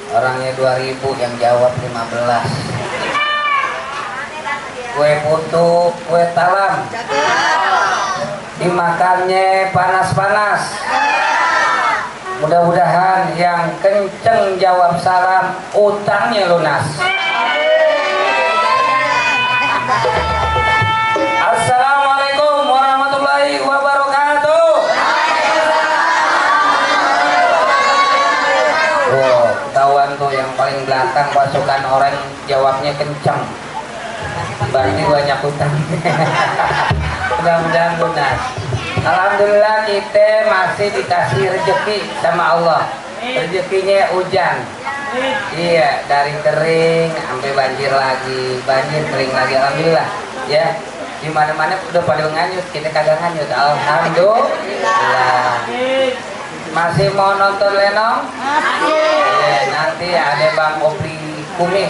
Orangnya 2000, yang jawab 15. Kue putu, kue talam, dimakannya panas-panas. Mudah-mudahan yang kenceng jawab salam utangnya lunas. Assalamualaikum warahmatullahi wabarakatuh. Oh, ketahuan tuh yang paling belakang pasukan orang jawabnya kenceng, berarti banyak utang. Mudah-mudahan lunas. Alhamdulillah kita masih dikasih rezeki sama Allah. Rezekinya hujan. Iya, dari kering sampai banjir lagi, banjir kering lagi. Alhamdulillah. Ya, di mana-mana udah pada nganyut, kita kagak nganyut. Alhamdulillah. Masih mau nonton Lenong? Ya, nanti ada Bang Opli Kumis,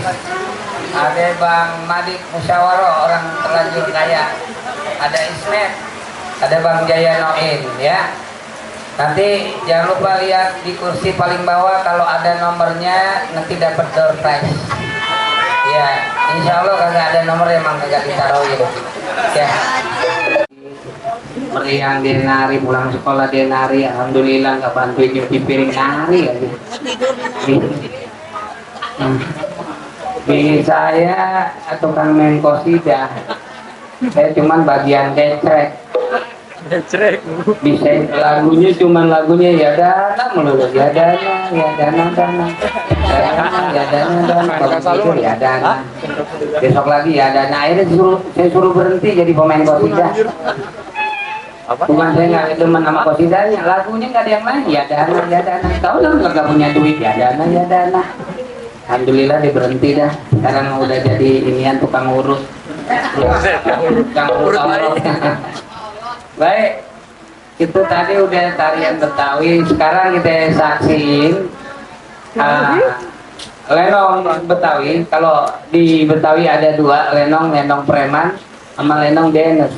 ada Bang Madik Musyawarah orang terlanjur kaya, ada Ismet, ada Bang Jaya Noin ya. Nanti jangan lupa lihat di kursi paling bawah, kalau ada nomornya nanti dapat door prize. Ya, insya Allah kagak ada nomor, emang kagak ditaruhin ya. Meriang dia nari, pulang sekolah dia nari, alhamdulillah nggak bantuin nyuci piring, nari aja. Bini saya tukang main kosidah, saya cuman bagian kecrek. Bisa lagunya cuman lagunya ya dana melulu, ya dana, ya dana, dana, ya dana, begitu ya dana. Besok lagi ya dana, akhirnya saya suruh berhenti jadi pemain kosidah. Bukan saya nggak demen sama kosidanya, lagunya nggak ada yang lain, ya dana, ya dana. Tahu dong nggak punya duit, ya dana, ya dana. Alhamdulillah dia berhenti dah. Sekarang udah jadi inian tukang urus. Tukang urus Allah. Baik, itu tadi udah tarian Betawi. Sekarang kita saksiin lenong Betawi. Kalau di Betawi ada dua, lenong preman sama lenong dance.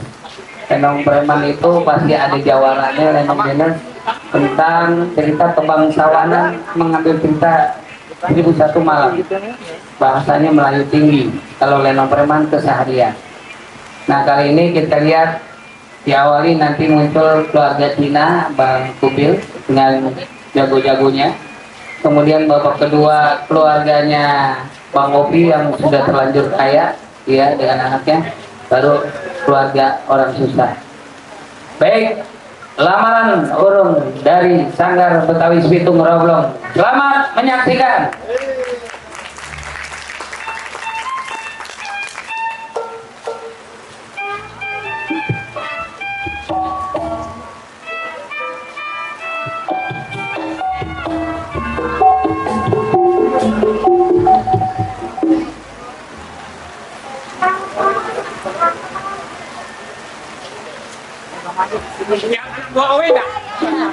Lenong preman itu pasti ada jawarannya, lenong dance tentang cerita kebangsawanan, mengambil cerita 1001 malam. Bahasanya Melayu tinggi. Kalau lenong preman keseharian. Nah, kali ini kita lihat diawali nanti muncul keluarga Cina, Bang Kubil dengan jago-jagonya. Kemudian babak kedua keluarganya Bang Opi yang sudah terlanjur kaya, ya, dengan anaknya. Baru keluarga orang susah. Baik, lamaran urung dari Sanggar Betawi Spitung Roblong. Selamat menyaksikan. Yang anak buah Owe enggak?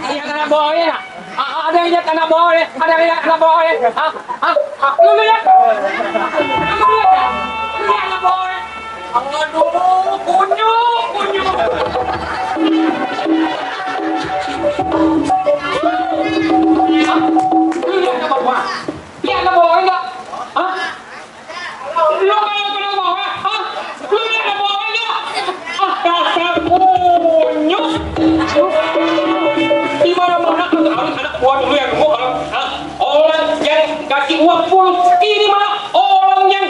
Yang anak buah Owe enggak? Ada yang lihat anak buah Owe? Ada yang lihat anak buah Owe? Lu lihat? Lu lihat? Ini anak buah Owe. Aduh, kunyuk. Lu lihat anak buah? Lihat anak buah Owe enggak? Hah? Lu lihat anak buah Owe? Hah? Lu lihat anak buah Owe enggak? Dasar kunyuk. Di mana-mana anak buah dulu yang gemuk. Orang yang kasih uang full, ini malah orang yang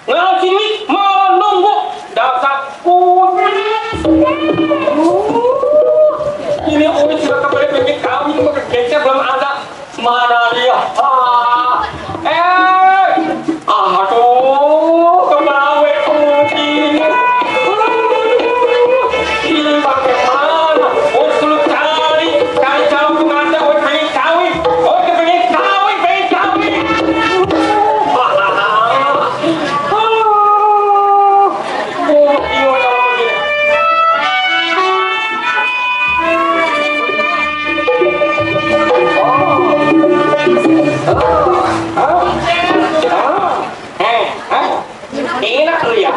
ngasih duit malah nunggu. Dasar kunyuk. Ini udah sudah kembali bikin kawin, gesnya belum ada. Mana dia? Aduh, kebawe kucing. Ini bagaimana? Oh, suruh cari calon pengantin. Oh, pengen kawin. Oh, pengen kawin. Enak lu ya?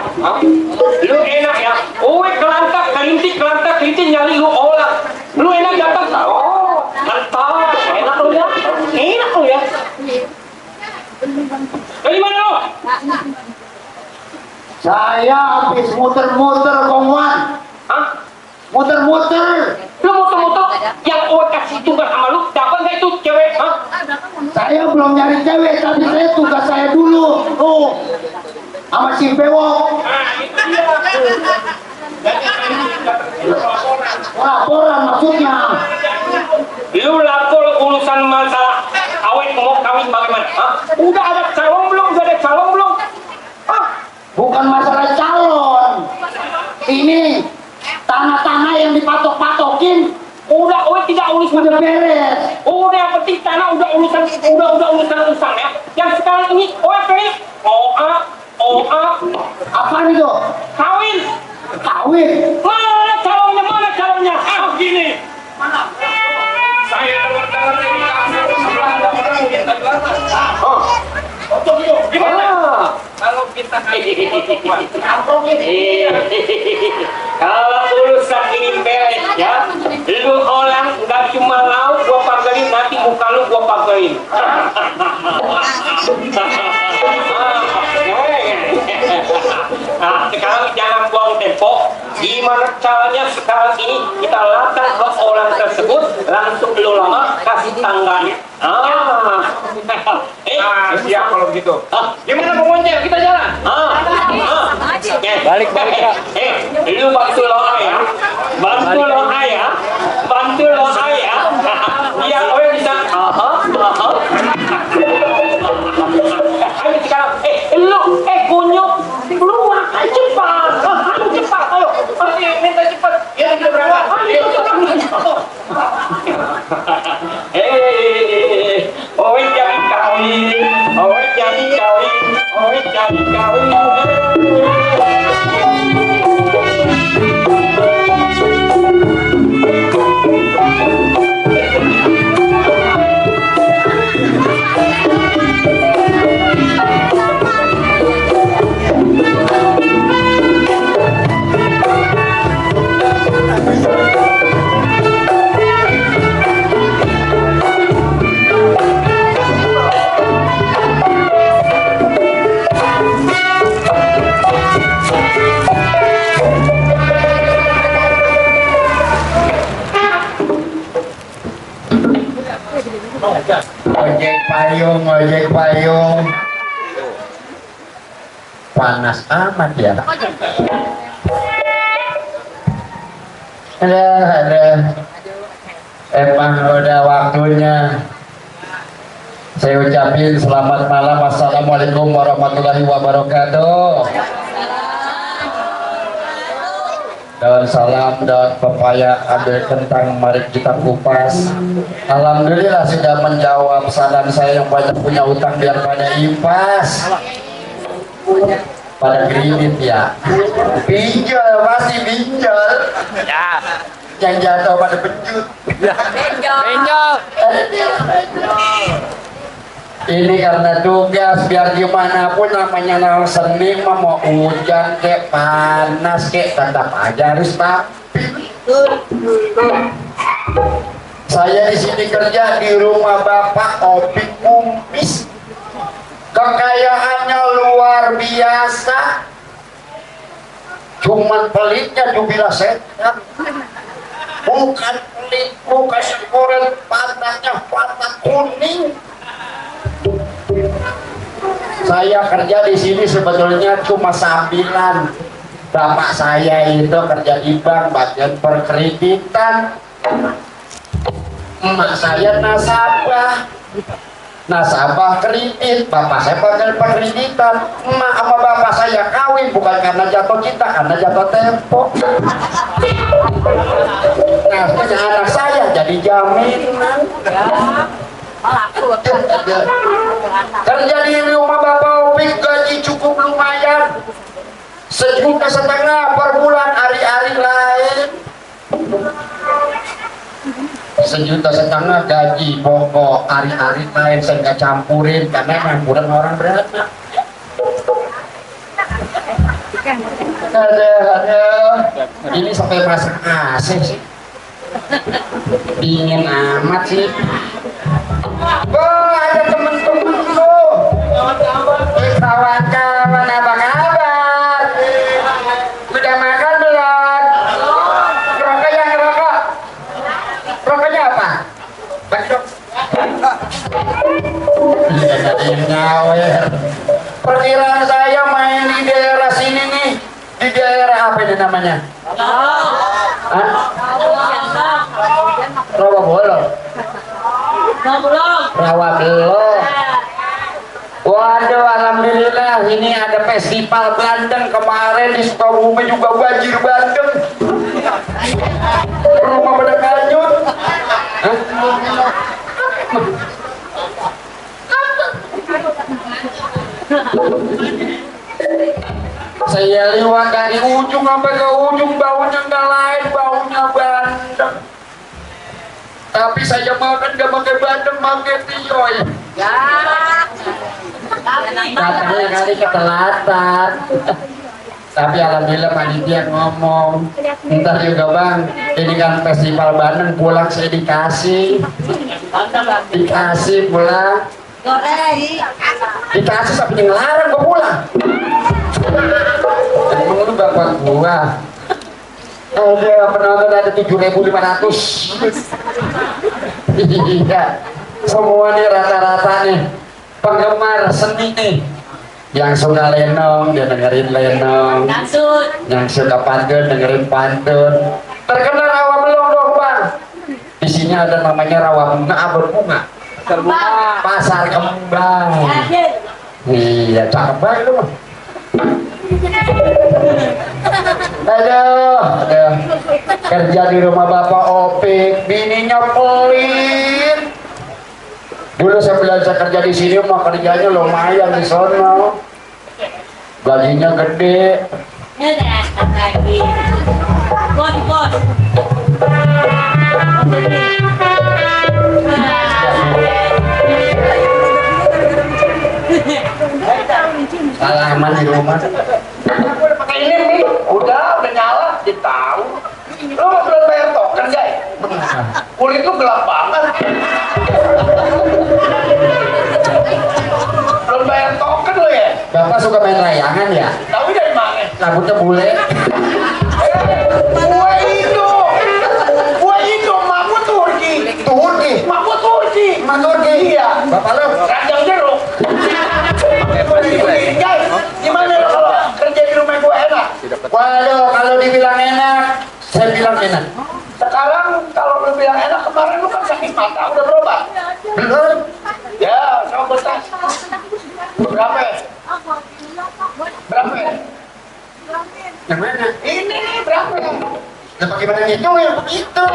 Lu enak ya? Uwe kelantak, kelinting nyari lu olah. Lu enak dapat? Oh, mantap. Enak lu ya? Enak lu ya? Dari mana lu? Saya habis muter-muter kongwan. Hah? Muter-muter. Lu moto-moto yang Uwe kasih tugas sama lu, dapat nggak itu cewek? Hah? Saya belum nyari cewek, tadi saya tugas saya dulu. Tuh. Sama si Bewok. Itu dia. Laporan maksudnya. Lu lapor urusan masalah awet mau kawin bagaimana? Hah? Udah ada calon belum? Hah? Bukan masalah calon. Ini tanah-tanah yang dipatok-patokin Udah tidak urus udah masalah. beres. Udah yang penting tanah udah urusan ya. Yang sekarang ini pengen OA Apaan itu? kawin. Kawin. Mana calonnya? Gini. Mana? Saya dengar ini kamu sebelah ada orang minta jualan. Gimana? Kalau kita kalau urusan ini beres ya, lu orang nggak cuma lauk gua pagerin, nanti muka lu gua pagerin. Nah, sekarang jangan buang tempo. Gimana caranya sekarang ini kita latih ke orang tersebut, langsung lu lama kasih tangganya. Siap kalau begitu. Gimana pokoknya kita jalan? Balik Kak. Lu bantu lo ayah. Biar orang bisa. Ayo sekarang. Lu kunyuk. Lu makan cepat. Ayo. Minta cepat. Ya kita berangkat. Jadi kawin. Ojek payung. Panas amat ya. Ada. Emang udah waktunya. Saya ucapin selamat malam. Assalamualaikum warahmatullahi wabarakatuh. Daun salam, daun pepaya, ambil kentang, mari kita kupas. Alhamdulillah sudah menjawab saran saya yang banyak punya utang biar pada impas, pada kredit ya. Pinjol, masih pinjol. Ya. yang jatuh pada pencut. Benjol. Ini karena tugas, biar gimana pun namanya orang seni mah mau hujan kek panas kek tetap aja harus tampil. Saya di sini kerja di rumah Bapak Opik Kumpis. Kekayaannya luar biasa. Cuman pelitnya jubila setan. Bukan pelit, bukan sekuret, pantatnya pantat kuning. Saya kerja di sini sebetulnya cuma sambilan. Bapak saya itu kerja di bank bagian perkreditan. Emak saya nasabah kredit. Bapak saya bagian perkreditan. Emak sama bapak saya kawin bukan karena jatuh cinta, karena jatuh tempo. Nah, anak saya jadi jaminan. Kerja di rumah Bapak Opik gaji cukup lumayan, 1,5 juta per bulan, hari-hari lain 1,5 juta gaji pokok, hari-hari lain saya nggak campurin karena memang kurang orang beranak. Ada ini sampai masak AC sih, dingin amat sih. Oh, ada temen-temen lo. Kawan-kawan, apa kabar? Udah makan belum? Rokok yang ngerokok? Rokoknya apa? Bagi dong. Jadi nyawer. Perkiraan saya main di daerah sini nih. Di daerah apa ini namanya? Hah? Rawa Bolong. Rawa Belong. Waduh, alhamdulillah ini ada festival bandeng kemarin di Sukabumi juga banjir bandeng. Rumah pada kanyut. Saya lewat dari ujung sampai ke ujung, baunya nggak lain, baunya bandeng. Tapi saya makan gak pakai bandeng, pakai tioy. Katanya kali ketelatan. Tapi alhamdulillah panitia ngomong, ntar juga bang, ini kan festival bandeng, pulang saya dikasih pulang. Dikasih sampai ngelarang gua pulang. Emang lu bapak gua. Ada penonton ada 7.500. Iya, semua nih rata-rata nih penggemar seni nih. Yang suka lenong dia dengerin lenong, yang suka pantun dengerin pantun. Terkenal Rawa Belong dong bang. Di sini ada namanya Rawa Bunga, berbunga. Pasar Kembang. Iya, cakep banget lu. Aduh, kerja di rumah Bapak Opik, bininya pelit. Dulu saya belajar kerja di sini, mah kerjanya lumayan di sono, gajinya gede. Salaman di rumah. Pakai ini nih, udah nyala, ditahu. Lo belum bayar token guys? Kulit lu gelap banget. Belum bayar token lo ya? Bapak suka main layangan ya? Tahu dari mana? Rambutnya bule. Gue itu mampu Turki. Mampu Turki. Iya. Bapak lo? Ranjang jeruk. Guys, gimana lo kalau kerja di rumah gue enak? Waduh, kalau dibilang enak, saya bilang enak. Sekarang kalau lu bilang enak, kemarin lu kan sakit mata, udah berobat? Belum. Ya, sama betas. Berapa ya? Yang mana? Ini nih, berapa ya? Nah, bagaimana ngitungin? Begitu.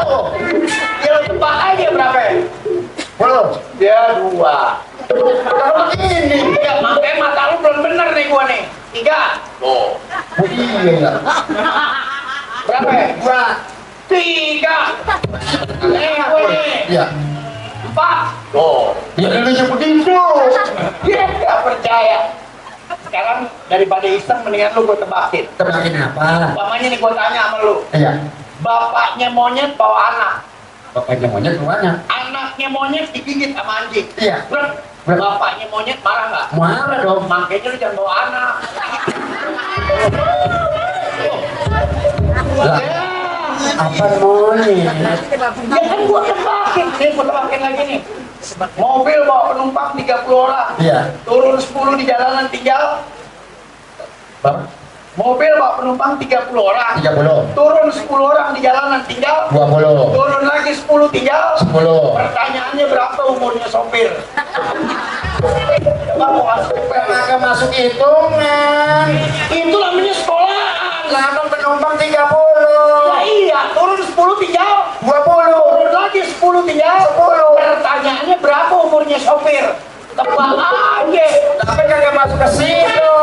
Ya, lu tebak aja berapa ya? Belum. Ya, 2. Kalau begini, ya makanya mata lu belum bener nih gua nih. 3. Oh iya. Berapa ya? 2. 3. Ini. Iya. 4. Oh. Ya dulunya begitu. Dia nggak percaya. Sekarang daripada iseng mendingan lu gue tebakin. Tebakin apa? Umpamanya nih gue tanya sama lu. Iya. Bapaknya monyet bawa anak. Bapaknya monyet kemana? Anaknya monyet digigit sama anjing. Iya. Bapaknya monyet marah nggak? Marah dong. Makanya lu jangan bawa anak. Lah, apa monyet? Ya kan gua tebakin. Nih gua tebakin lagi nih. Mobil bawa penumpang 30 orang. Iya. Turun 10 di jalanan tinggal. Bang, Mobil bawa penumpang 30 orang. 30. Turun 10 orang di jalanan tinggal. 20. Turun lagi 10 tinggal. 10. Pertanyaannya berapa umurnya sopir? Coba mau masuk. Kagak masuk hitungan. Itu namanya sekolahan. Lama penumpang 30. Ya iya, turun 10 tinggal. 20. Turun lagi 10 tinggal. 10. Pertanyaannya berapa umurnya sopir? Tebak aja. Tapi kagak masuk ke situ.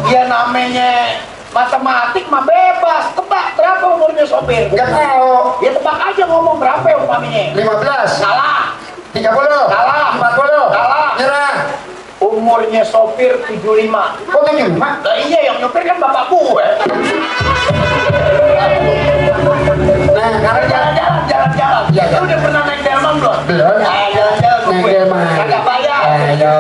Ya namanya matematik mah bebas. Tebak berapa umurnya sopir? Enggak tahu. Ya tebak aja ngomong berapa ya umpamanya. 15. Salah. 30. Salah. 40. Salah. Nyerah. Umurnya sopir 75. Kok 75? Lah iya yang nyopir kan bapak gue. Nah, sekarang Jalan-jalan. Iya, Lu udah pernah naik delman belum? Belum. Nah, jalan-jalan ke Naik gue. delman. Kagak bayar. Ayo.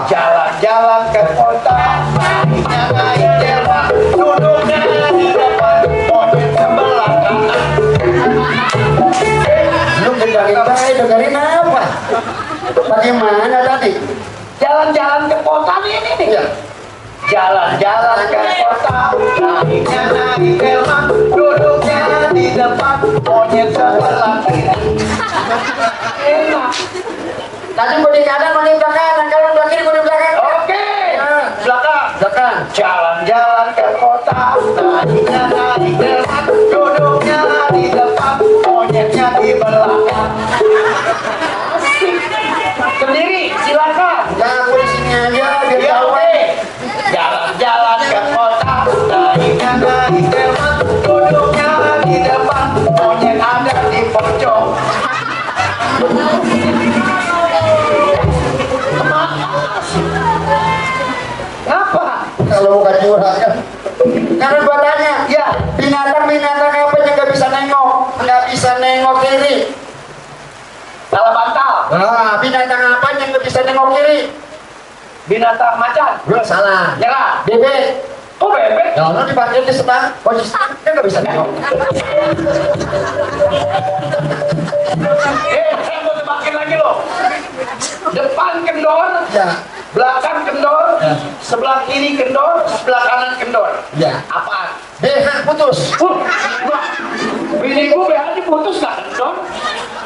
Jalan-jalan ke kota, naiknya naik delman, duduknya di depan, mobil sebelah kanan. Lu dengerin apa? Bagaimana tadi? Jalan-jalan ke kota nih. Iya. Jalan-jalan ke kota, naiknya naik delman, duduknya di depan, monyet sebelah kiri. Enak. Tadi mau di kanan, mau di belakang. Kalau di belakang, mau di belakang. Oke. Belakang. Belakang. Jalan-jalan ke kota, naiknya naik delman, duduknya di depan, monyetnya di belakang. Asik. Sendiri, silakan. Ya, aku di sini aja biar Ya jauh. oke. Jalan-jalan ke kota, naiknya naik delman, duduknya di depan, monyet ada di pojok. Kenapa? Kalau bukan juragan. Karena gua tanya, Ya, binatang apa yang nggak bisa nengok? Nggak bisa nengok kiri. salah bantal. Nah, binatang apa yang nggak bisa nengok kiri? Binatang macan. Lu salah. Nyerah. Bebek. Oh bebek. Ya, lu dipanggil di sebelah posisi dia nggak bisa nengok. Saya mau tebakin lagi loh. Depan kendor, Ya, belakang kendor, Ya. sebelah kiri kendor, sebelah kanan kendor. ya. Apaan? BH putus. Bini gue BH putus gak kendor?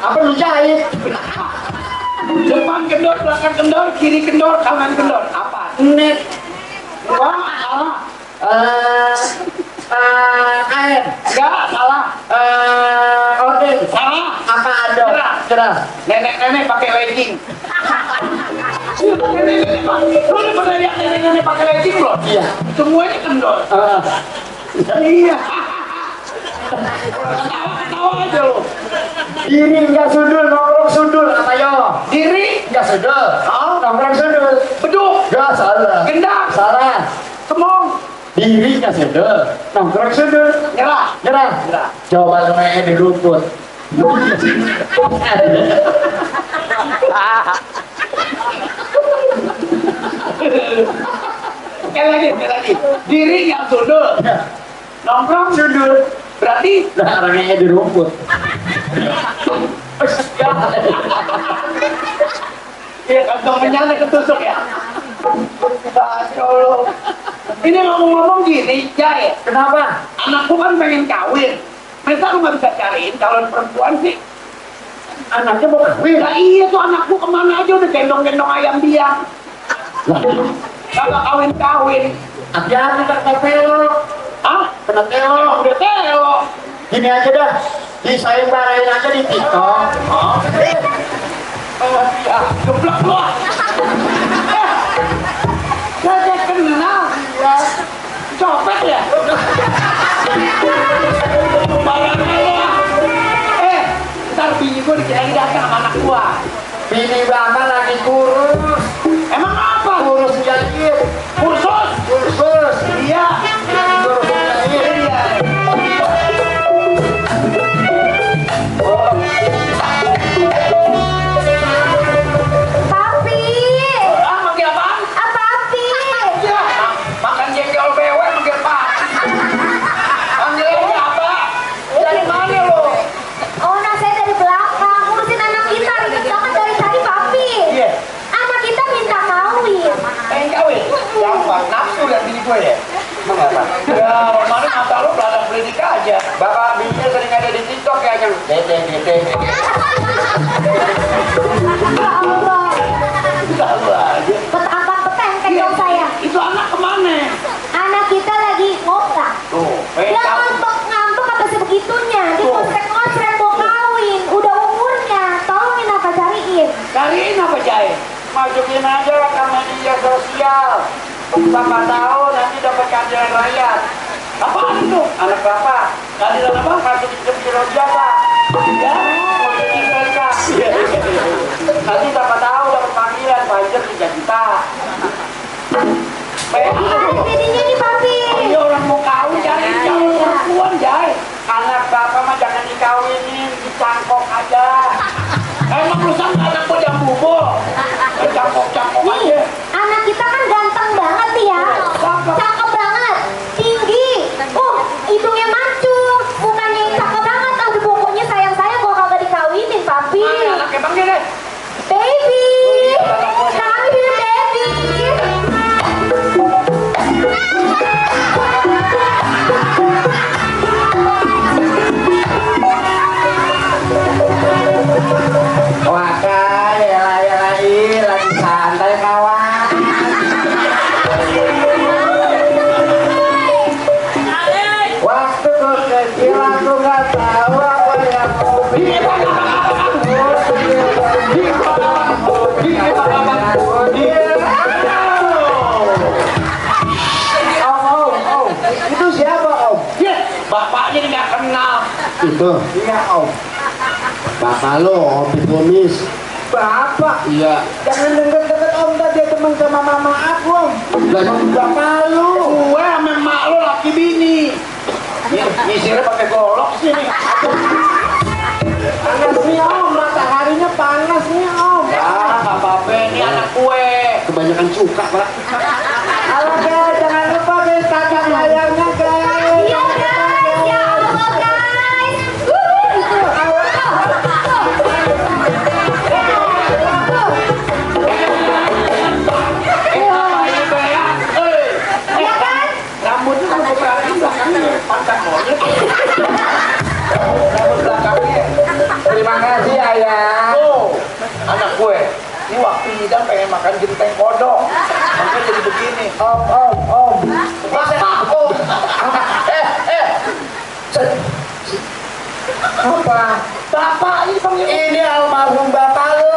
Apa lu jahit? Depan kendor, belakang kendor, kiri kendor, kanan kendor. Apaan? Net. Wah, salah. Air. Enggak, salah. Odin. Salah. Apa ada? Cerah. Cerah. Nenek-nenek pakai legging. Nenek-nenek, Pak. Lu udah pernah lihat nenek-nenek pakai legging belum? Iya. Semuanya kendor. Iya. Ketawa aja lo. Diri nggak sundul, nongkrong sundul. Apa yo? Diri, Nggak sundul. Ah. Nongkrong sundul. beduk, Nggak salah. gendang, Salah. kemong, Diri nggak sundul. Nongkrong sundul. nyerah. Nyerah. Nyerah. Coba lu naik di rumput. Sekali lagi. Diri yang sundul. Nongkrong Sundul. berarti Nah, orangnya di rumput. ya kantong menyala ketusuk ya. Masya Allah. Ini ngomong-ngomong gini, Jai. Kenapa? Anakku kan pengen kawin. Masa lu nggak bisa cariin calon perempuan sih? Anaknya mau kawin. Lah iya tuh anakku kemana aja udah gendong-gendong ayam dia. Kagak kawin-kawin. Hati-hati kena telo. Hah? Kena telo. Udah telo. Gini aja dah. Disayembarain aja di TikTok. Oh iya, geblok lu. Saya kenal. Ya. Copet ya? Barangnya lu. tua. Bini bapak lagi kurus. Emang apa? Kurus jahit. Kursus? Kursus. Iya. Kurus jahit. Iya. Papi. Ah, manggil apaan? Papi. Ya, makan jengkol bewe manggil Pak. Panggil aja apa? Dari mana lo? Oh, nah saya dari belakang ngurusin anak kita ribet banget dari tadi Papi. Iya. Anak kita minta kawin. Pengen kawin? Gampang, nafsu lihat bini gue ya? Emang apa? Ya, mana mata lo belalang belidik aja. Bapak bininya sering ada di TikTok ya yang dede. Ya Allah. Tahu aja. Petambang petengken dong saya. Itu anak kemana? Anak kita lagi ngobrak. Tuh, pengen Lah kawin. ngambek apa sebegitunya. Dia Tuh. ngosrek mau kawin. Udah umurnya. Tolongin apa cariin. Cariin apa Jai? Masukin aja ke media sosial. Siapa tahu nanti dapat keadilan rakyat. Apaan itu? Anak bapak Keadilan apa? masukin ke biro jasa. Ya. Masukin mereka. Iya. Nanti siapa tahu dapat panggilan pajak 3 juta. Gimana jadinya nih Papi? Ini orang mau kawin cari calon perempuan Jai. Anak bapak mah jangan dikawinin, dicangkok aja. Emang lu sangka anak gua jam bubur? Cangkok-cangkok aja. Nih, anak kita kan ganteng banget nih ya. Cakep. Cakep banget. Tinggi. Hidungnya mancung. Mukanya yang cakep banget. Aduh, pokoknya sayang-sayang kalau kagak dikawinin, Papi. Mana anaknya panggil deh? Baby. Kami bilang baby. Wah, lagi santai kawan. Waktu kecil aku nggak tahu apa yang hobi. Om, itu siapa om? Ya, bapaknya ini nggak kenal. Itu? Iya om. Bapak lo, om Bitomis. Bapak? Iya. Jangan deket-deket om, tadi dia teman sama mama aku om. Bapak lo. Gue sama emak lo laki bini. Nyisirnya pakai golok sini. Panas nih om, mataharinya panas nih om. Ah, nggak apa-apa. Ini anak gue. Kebanyakan suka pak. Halo guys, jangan lupa guys, tangkap layarnya guys. Iya guys. Ya Allah guys. Ini Bea. Ya kan? Rambutnya rambut belakang belakangnya pangkat monyet. Rambut belakangnya. Terima kasih ayah. Oh, anak gue. Ini waktu Nidam pengen makan genteng kodok. Makanya jadi begini. Om. Bapak, oh. Apa? Bapak ini panggil. Ini almarhum bapak lo.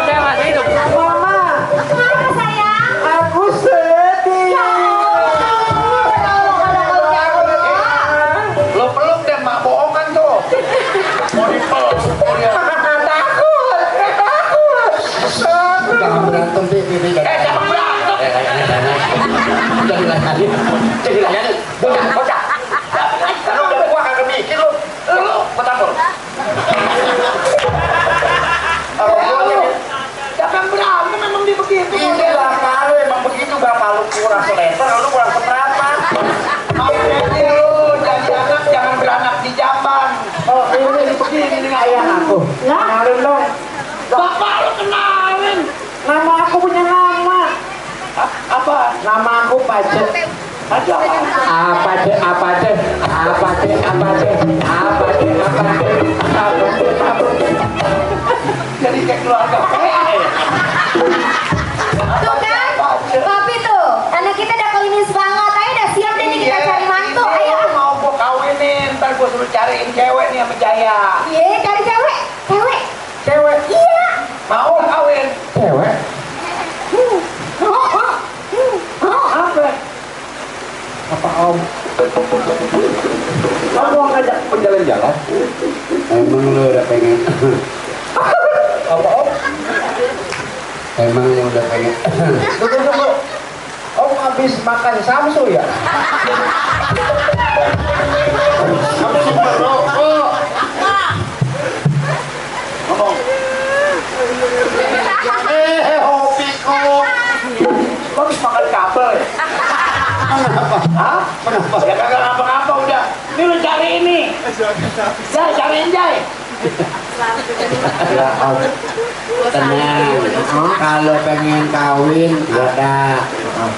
Udah masih hidup. Mama, Kenapa sayang? aku sedih. Ya Lo peluk deh, mak bohongan tuh. Mau dipeluk. Jangan berantem Bibi. Jangan berantem. Jadi layanin. Bocah. Kalau udah gua kagak mikir lu. Lo ketapur. Jangan berantem, memang dia begitu. Inilah kalau emang begitu bapak lu kurang seleter, lu kurang seberapa. Jangan beranak di jamban. Oh ini begini nih ayah aku. Kenalin dong. Bapak lo kenalin. Nama aku punya nama. Apa? Nama aku Pace. Ada apa? Apa deh? Jadi kayak keluarga PE. Tuh kan? Papi tuh. Anak kita udah klinis banget. Ayo udah siap deh nih kita cari mantu. Ayo. Mau gua kawinin, ntar gua suruh cariin cewek nih sama Jaya. Iya, cari cewek. Cewek. Iya. Mau kawin? Cewek. Apa? Apa om? Kamu mau ngajak jalan-jalan? Emang lu udah pengen? Apa om? Emang lu udah pengen? Tunggu. Om habis makan samsu ya? Habis merokok. Ngomong. Hobi kok. Kok habis makan kabel ya? Kenapa? Hah? Kenapa? Ya kagak ngapa-ngapa udah. Ini lu cari ini. Jai, cariin Jai. Ya, Om. Tenang. Kalau pengen kawin ada.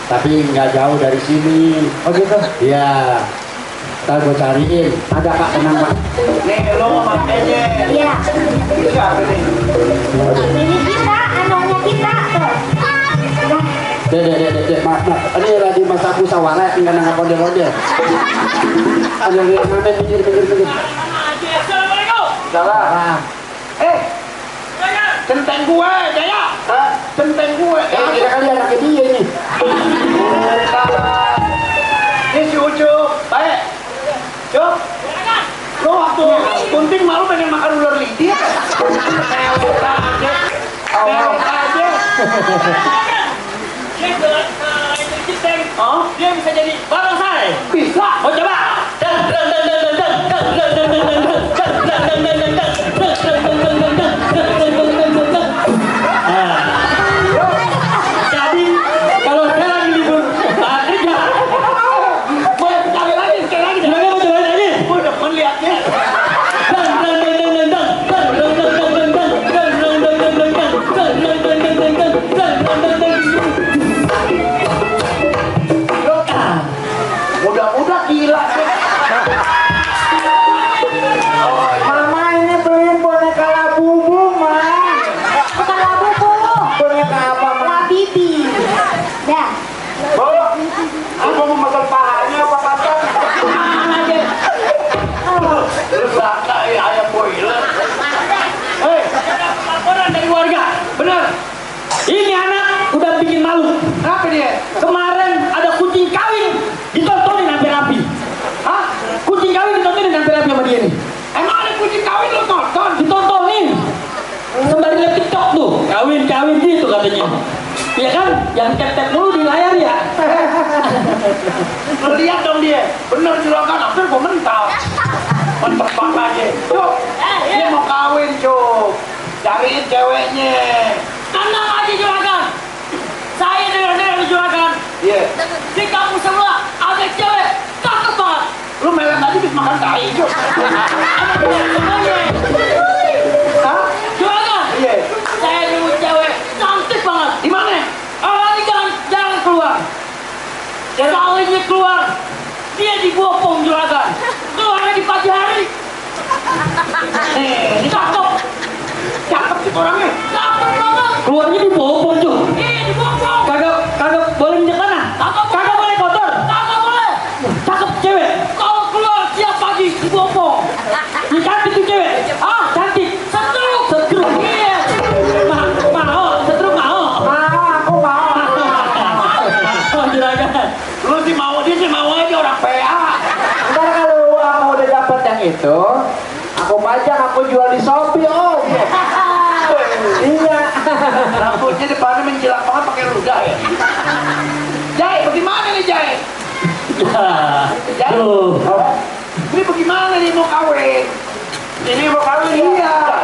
Tapi nggak jauh dari sini. Oh gitu? Iya. Ntar gue cariin. Ada Pak, tenang Pak. Nih lo makanya. Iya. Siapa nih? Ini kita, anunya kita. Tuh. Dek, maaf. Ini lagi masak musyawarah, tinggal nangkap ondel-ondel. Ada yang mana pinggir. Assalamualaikum. Salah. Centeng gue, Jaya. Hah? Centeng gue. Kira kali anaknya dia nih. Ini si Ucup. Baik. Cup. Lo waktu kunting malu pengen makan ular lidi ya? Lewat aja. Oh, dia bisa jadi barang saya. Bisa. Mau coba? Jadi kalau saya lagi libur kerja, boleh sekali lagi. Gimana mau coba lagi? Gue udah melihatnya. Mudah-mudah gila. Mama ini beliin boneka Labubu, Ma. Bukan labu bu. Boneka apa, Ma? Labibi. Dah. Bo, aku mau makan pahanya apa kata? Terus ayam boiler. Hei, laporan dari warga. Benar. Ini anak udah bikin malu. Kenapa dia? Kemarin ada kucing kawin ditontonin sampai rapi. Hah? Kucing kawin ditontonin sampai rapi sama dia nih. Emang ada kucing kawin lo tonton? Ditontonin. Sembari lihat TikTok tuh. Kawin gitu katanya. Iya kan? Yang tep-tep dulu di layar ya. Lihat dong dia. Bener juragan. Hampir gue mental. Menterbang aja. Cuk, dia mau kawin Cuk. Cariin ceweknya. Tenang aja juragan. Saya dengar di juragan. Iya. Di kampung sebelah ada cewek cakep banget. Lu melet aja bisa makan tai Cuk. Ada cewek semuanya. Hah? Juragan. Iya. Saya nemu cewek cantik banget. Di mana? Lagi jangan keluar. Kalinya keluar. Dia dibopong juragan. Keluarnya di pagi hari. Nih, cakep. Cakep sih orangnya. Cakep banget. Keluarnya dibopong tuh. Iya, dibopong. Kagak boleh minyak tanah. Kagak boleh kotor. Kagak boleh. Cakep cewek. Kalau keluar tiap pagi dibopong. Ini cantik tuh cewek. Ah, cantik. Setruk. Iya. Mau. Setruk mau. Aku mau. Oh, juragan. Lu sih mau, dia sih mau aja orang PA. Ntar kalau aku udah dapat yang itu, aku pajang, aku jual di Shopee, Om. Iya. Rambutnya depannya menjilat banget pakai ludah ya. Jai, bagaimana nih Jai? Jai, ini bagaimana nih mau kawin? Ini mau kawin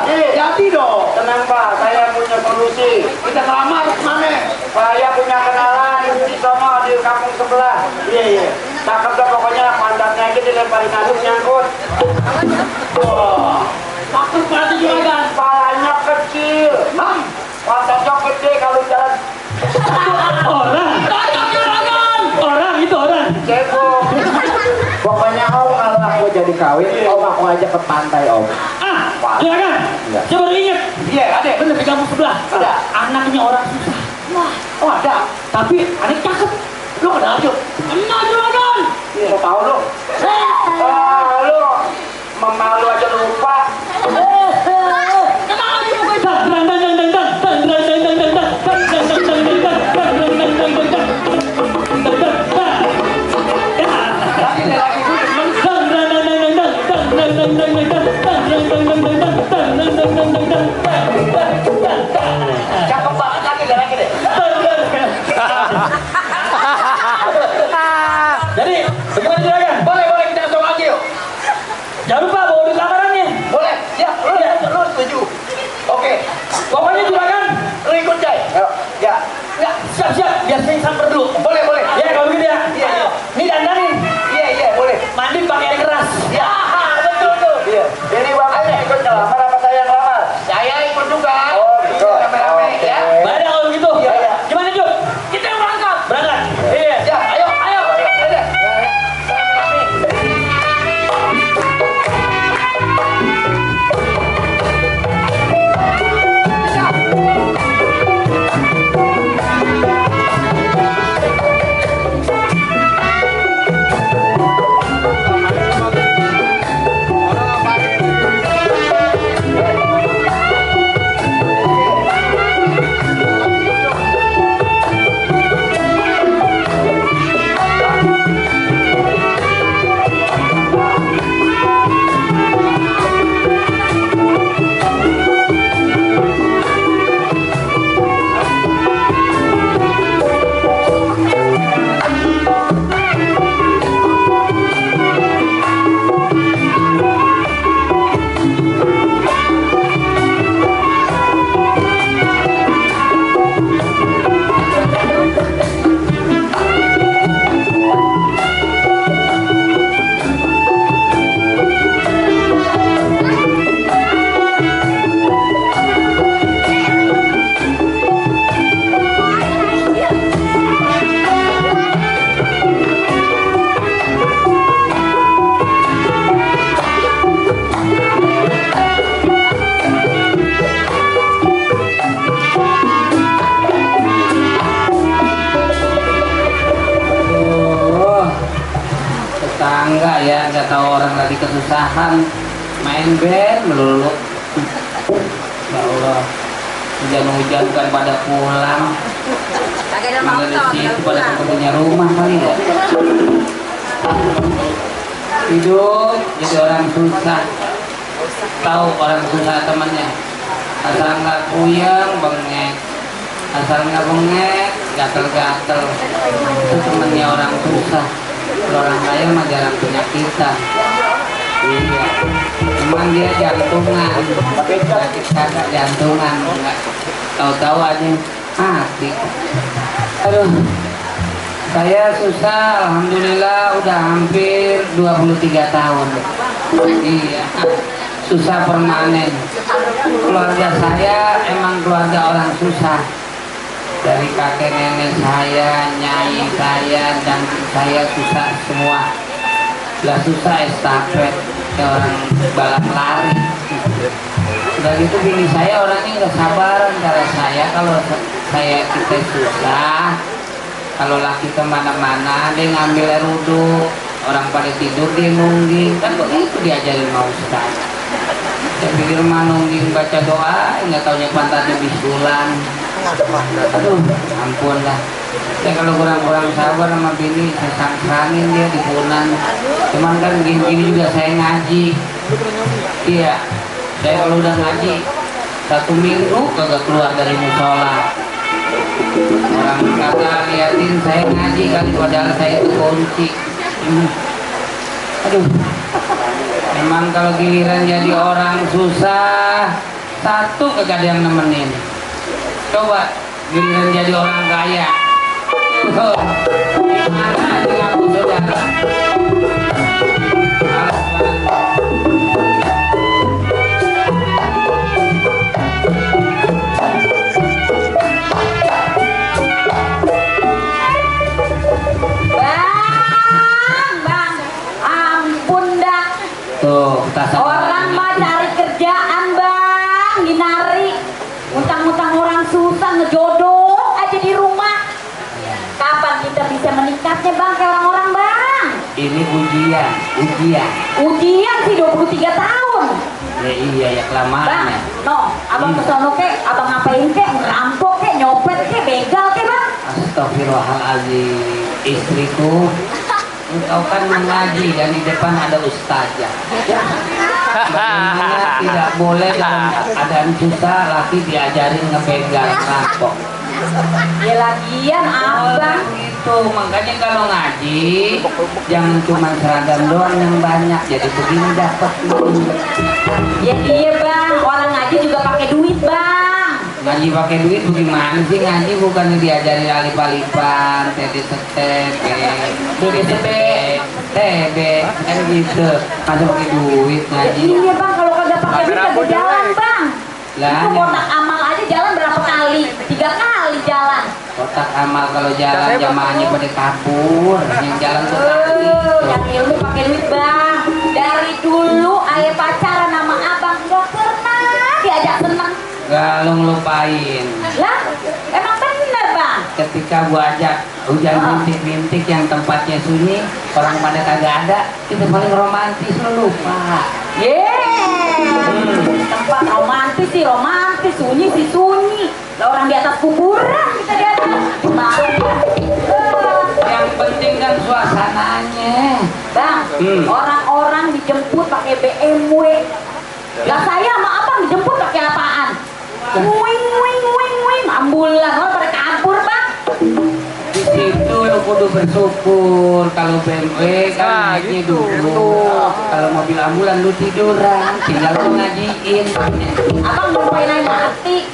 Iya, jadi dong. Tenang Pak, saya punya solusi. Kita ngelamar kemana? Saya punya kenalan di sono di kampung sebelah. Iya. Cakep dah pokoknya, pantatnya aja dilemparin aduk nyangkut. Wah, takut banget juragan. Palanya kecil. Pantatnya gede kalau jalan Orang. Orang itu orang. cebong. Pokoknya Om, kalau aku jadi kawin, Om aku ajak ke pantai Om. Ah, juragan. Iya. Coba ingat. Iya, ada. Bener di kampung sebelah. Ada. Anaknya orang susah. Wah, oh ada. Tapi anak cakep. Lu kenal aja. Kenal juragan. Iya, tahu lu. Lu memalu aja lupa. Kenal aja pokoknya. Lagi gue demen. Jadi, bagaimana juragan? Boleh kita langsung lagi yuk. Jangan lupa bawa duit lamarannya. Boleh, siap. Lu setuju. Oke. Pokoknya juragan, Lu ikut Jai. Ya. ya, siap-siap. Biar saya samper dulu. Boleh. Ya, kalau begitu ya. Iya. Ini dandanin. Iya, boleh. Mandi pakai air keras. Ya, betul tuh. Iya. Jadi Bapaknya ikut ngelamar apa saya ngelamar? Saya ikut juga. Oh, ikut. Rame-rame ya. Baik kalau begitu. Iya. Gimana, Jun? Kita yang berangkat. Berangkat. Iya. Ya, ayo. Ayo. Tetangga ya, nggak tahu orang lagi kesusahan, main band melulu. Ya Allah, hujan-hujan bukan pada pulang. Mana di situ pada punya rumah kali ya. Hidup jadi orang susah. Tahu orang susah temannya. Asal nggak puyeng bengek, asal nggak bengek gatel-gatel. Itu temannya orang susah. Kalau orang kaya mah jarang punya kita. Iya. Emang dia jantungan, sakit kagak jantungan, nggak tahu-tahu aja mati. Aduh, saya susah, alhamdulillah udah hampir 23 tahun. Iya, susah permanen. Keluarga saya emang keluarga orang susah. Dari kakek nenek saya, nyai saya, dan saya susah semua. Lah susah estafet, kayak orang balap lari. Udah gitu bini saya orangnya nggak sabaran cara saya. Kalau kita susah, kalau laki kemana-mana dia ngambil air wudhu, orang pada tidur dia nungging, kan begitu diajarin mau Ustaz. Saya pikir mah nungging baca doa, nggak taunya pantatnya bisulan. Aduh, ampun lah. Saya kalau kurang-kurang sabar sama bini, saya sang-sangin dia di punan. Cuman kan gini-gini juga saya ngaji. Iya, saya kalau udah ngaji 1 minggu kagak keluar dari musola. Orang kagak liatin saya ngaji kali, padahal saya itu kunci. Aduh, emang kalau giliran jadi orang susah, satu kagak ada yang nemenin. Coba giliran jadi orang kaya, gimana aja ngaku saudara. Bang, ampun dah. Tuh, Orang mah cari kerjaan bang, dinari, utang-utang orang susah ngejodoh aja di rumah. Kapan kita bisa menikahnya bang kayak orang-orang bang? ini ujian. Ujian sih 23 tahun. Ya iya ya Bang, kelamaan. no, abang kesono ke, abang ngapain ke, ngerampok ke, nyopet ke, begal ke bang? Astagfirullahaladzim, istriku, engkau kan mengaji dan di depan ada ustazah. Bagaimana tidak boleh dalam keadaan susah laki diajarin ngebegal rampok. Ya lagian abang. Itu makanya kalau ngaji jangan cuma seragam doang yang banyak, jadi begini dapat. Ya iya bang, orang ngaji juga pakai duit bang. Ngaji pakai duit bagaimana sih? Ngaji bukan diajari alip-alipan, tepe-tepe, kan gitu. Masa pakai duit ngaji? Iya bang, kalau kagak pakai duit kagak jalan bang. Lah, Itu kotak amal aja jalan berapa kali? 3 kali jalan. kotak amal kalau jalan jamaahnya pada kabur, yang jalan tuh kaki. Yang ilmu pakai duit bang. Dari dulu ayah pacaran sama abang nggak pernah diajak seneng. Gak lu ngelupain. Lah, emang bener bang. Ketika gua ajak hujan bintik-bintik yang tempatnya sunyi, orang pada kagak ada, itu paling romantis, lu lupa. Tempat romantis sih romantis, sunyi sih sunyi. Lah orang di atas kuburan kita di atas. Yang penting kan suasananya. Bang, orang-orang dijemput pakai BMW. Lah saya sama abang dijemput pakai apaan? Wing wing wing wing, ambulan orang pada kabur bang. Di situ lu kudu bersyukur. Kalau BMW kan naiknya dulu. Kalau mobil ambulan lu tiduran, tinggal lu ngajiin. Abang lupain aja mati.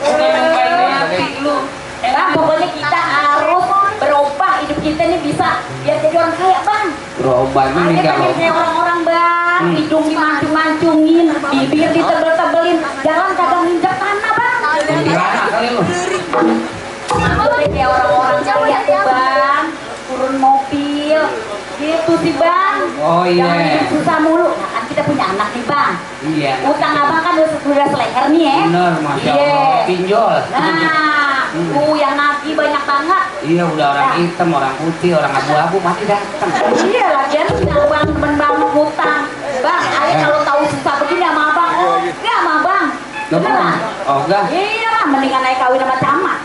Udah lupain mati lu. Bang, pokoknya kita harus berubah hidup kita ini bisa biar jadi orang kaya bang. Berubah ini Ada enggak pengen kayak orang-orang bang, hidung dimancung-mancungin, bibir ditebel-tebelin, jalan kagak nginjak tanah bang. Kuntilanak kali lu. Udah kayak orang-orang kaya tuh bang, turun mobil, gitu sih bang. Oh iya. Jangan hidup susah mulu. Nah kan kita punya anak nih bang. Iya. Utang abang kan udah seleher nih ya. Bener, Masya Iya. Allah. Pinjol. Nah, tuh yang nagih banyak banget. Iya, udah orang hitam, orang putih, orang abu-abu masih datang. Iya, lagian abang temen banget ngutang. Bang, ayah kalau tahu susah begini sama abang, oh enggak sama abang. Beneran? Oh enggak? Iya bang, mendingan ayah kawin sama camat.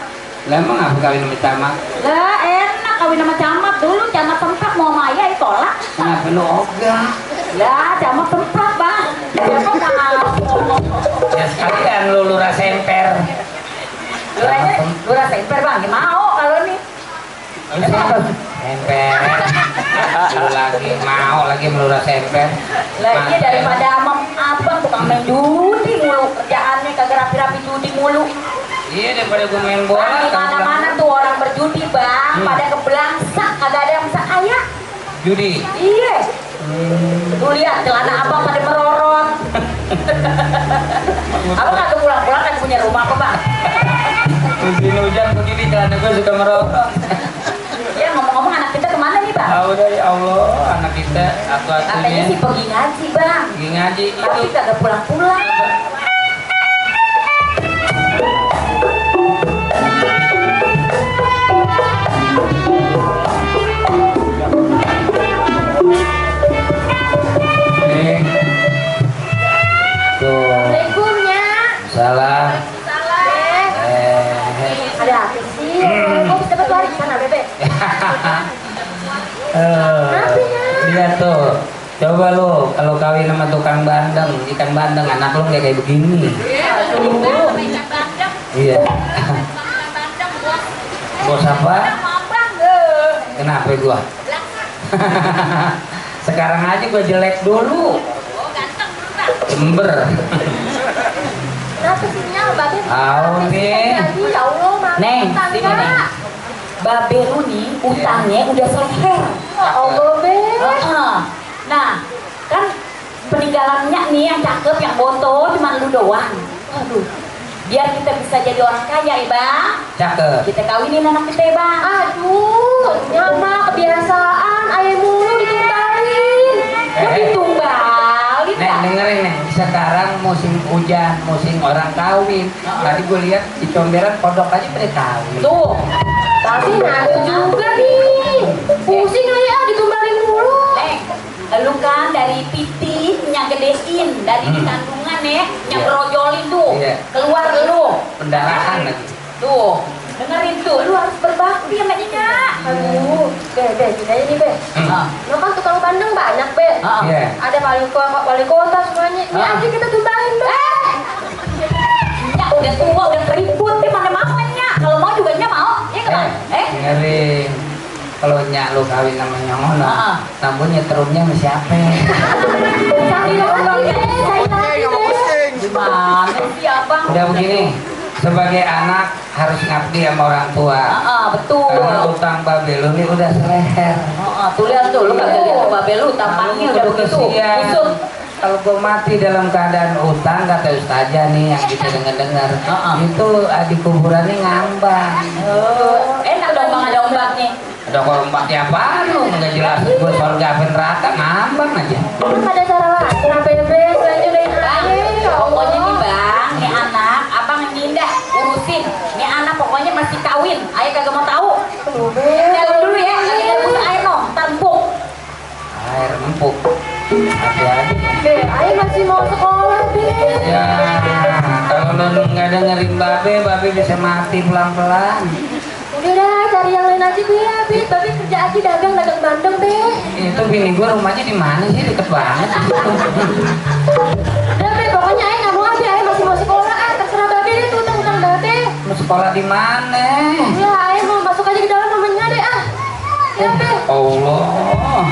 Lah emang apa kawin sama camat? Lah enak kawin sama camat. Dulu camat tempat mau sama ayah tolak. Kenapa lu ogah? Lah camat tempat bang. Siapa mau? Ya sekalian lu lurah semper. Lurah semper bang, mau kalau nih. Semper. Lu lagi mau lagi melurah semper. Lah iya daripada sama abang tukang main judi mulu. Kerjaannya kagak rapi-rapi judi mulu. Iya, daripada gue main bola. Bang, di mana-mana tuh orang berjudi bang, pada kebelangsak, kagak ada yang bisa kaya. Judi. Iya. Tuh lihat celana abang pada merorot. Abang kagak pulang-pulang kan punya rumah apa bang? Musim hujan begini celana gue suka merokok. Ya ngomong-ngomong anak kita kemana nih bang? Tahu dari Allah anak kita Katanya atu-atunya. sih pergi ngaji bang, Pergi ngaji tapi itu. kagak pulang-pulang. Nih. Tuh. Assalamualaikumnya. Salah. Salam. Ada apa sih? Kok bisa balik sana bebek? Lihat tuh. Coba lu kalau kawin sama tukang bandeng, ikan bandeng, anak lu kayak begini. Iya. Bos apa? Kenapa gua? Sekarang aja gua jelek dulu. Cember. Kenapa sih nyal babe? Tahu nih. Ya Allah, maaf. Neng, sini Neng. Babe lu nih utangnya udah selesai. Ya Allah, Be. Nah, kan peninggalannya nih yang cakep, yang bonto cuma lu doang. Aduh. Biar kita bisa jadi orang kaya ya bang, Cakep. kita kawinin anak kita ya bang. Aduh, nyama kebiasaan ayah mulu ditumbalin. Kok ditumbalin Neng, bang? dengerin Neng. Sekarang musim hujan, musim orang kawin. Tadi gue lihat di comberan pondok aja pada kawin. Tuh, tapi ngaku juga nih. Pusing ayah ditumbalin mulu. Lu kan dari piti yang gedein, dari di kandungan ya, yang Iya. brojolin tuh. Iya. Keluar lu. Pendarahan lagi. Tuh, dengerin tuh, lu harus berbakti sama dia. Aduh, Be, gini aja nih, Be. Lu kan tukang bandeng banyak, Be. Iya. Ada wali kota semuanya. Ini aja kita tumbalin, Be. Ya udah tua, udah keriput, dia mana mamanya. Kalau mau juga kalau nyak lu kawin sama nyongono, Heeh. namun nyetrumnya sama siapa? Cari abang deh, cari lagi deh. Gimana sih abang? Udah begini, sebagai anak harus ngabdi sama orang tua. Betul. Karena utang babe lu nih udah seleher. Tuh lihat tuh, lu kagak lihat babe lu tampangnya udah begitu Kesian. kusut. Kalau gue mati dalam keadaan utang, kata ustazah nih yang kita dengar-dengar, itu di kuburannya ngambang. Enak dong bang ada ombaknya. Ada kalau ombaknya apa lu? Nggak jelas. Gue surga apa neraka ngambang aja. Ada cara lain, kenapa bebek lanjutin Bang, aja? pokoknya nih bang, nih anak, abang yang indah urusin. Nih anak pokoknya masih kawin, ayah kagak mau tahu. Jalan dulu ya, lagi ngebus air no, ntar empuk. Air empuk. Hati-hati. Be, Ayah masih mau sekolah, Be. Ya, kalau lu nggak dengerin babe bisa mati pelan-pelan. Udah dah, cari yang lain aja, Be. Be, Babe kerja aja dagang bandeng, Be. Itu bini gue rumahnya di mana sih? Deket banget. Udah, Be, pokoknya Ayah nggak mau aja. Ayah masih mau sekolah. Terserah Babe deh, tuh utang-utang Babe. Lu sekolah di mana? Ya, Ayah mau masuk aja ke dalam rumahnya deh, Ya, Be. Allah.